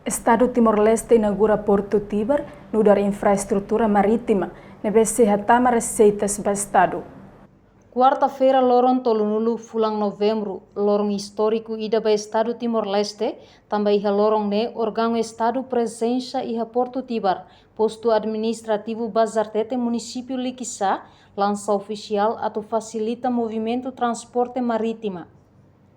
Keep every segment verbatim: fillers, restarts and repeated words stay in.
Estadu Timor-Leste inaugura Portu Tibar, nu'udar infraestrutura marítima ne'ebé sei hatama reseitas ba Estadu. Kuarta-feira, loron tolunulu fulan Novembru, loron istóriku ida ba Estadu Timor-Leste, tanba iha loron ne'e órgaun Estadu prezensa iha Portu Tibar, postu administrativu Bazartete, munisípiu Likisá, lansa ofisiál atu fasilita movimentu transporte marítima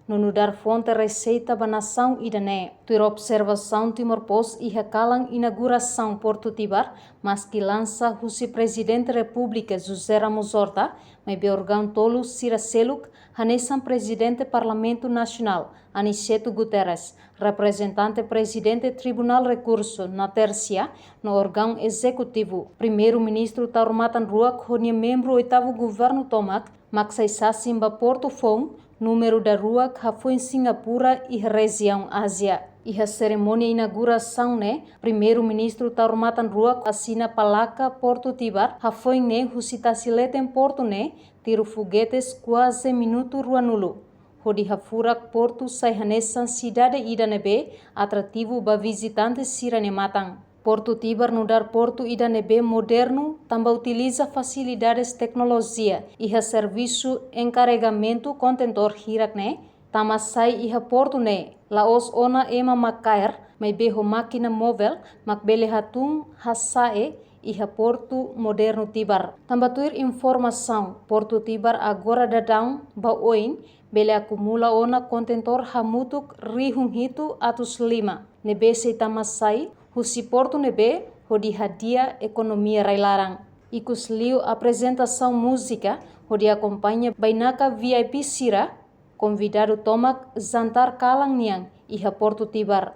no nu'udar fonte reseita ba nasaun ida-ne'e. Tuir observasaun Timor Post, iha kalan inaugurasaun Portu Tibar, maski lansa husi Prezidente Repúblika José Ramos Horta, maibé órgaun tolu sira seluk, hanesan Prezidente Parlamentu Nasionál, Aniceto Guterres, reprezentante Prezidente Tribunál Rekursu, Natércia, no órgaun ezekutivu, Primeiru-Ministru Taur Matan Ruak ho nia membru oitavu governu tomak, mak sai sasin ba portu foun númeru daruak hafoin Singapura iha rejiaun Ázia. Iha serimónia inaugurasaun ne'e, Primeiru-Ministru Taur Matan Ruak asina palaka Portu Tibar, hafoin ne'e husi tasi leten portu ne'e tiru fogetes kuaze minutu ruanulu, hodi hafurak portu sai hanesan sidade ida ne'ebé atrativu ba vizitante sira-nia matan. Portu Tibar nu'udar portu ida ne'ebé modernu, tanba utiliza fasilidades teknolojia iha servisu enkaregamentu kontentór hirak ne'e, tama sai iha portu ne'e la'ós ona ema mak kaer, maibé ho mákina móvel mak bele hatún hasa'e iha Portu Modernu Tibar. Tanba tuir informasaun, Portu Tibar agora daudaun ba oin bele akumula ona kontentór hamutuk rihun hitu atus lima, ne'ebé sei tama sai husi portu ne'ebé hodi hadi'a ekonomia rai-laran. Ikusliu aprezentasaun múzika hodi akompaña bainaka V I P sira, konvidadu tomak jantar kalan nian iha Portu Tibar.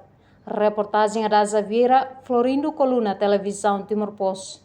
Reportajen Adaza Vieira, Florindo Coluna, Televizaun Timor Post.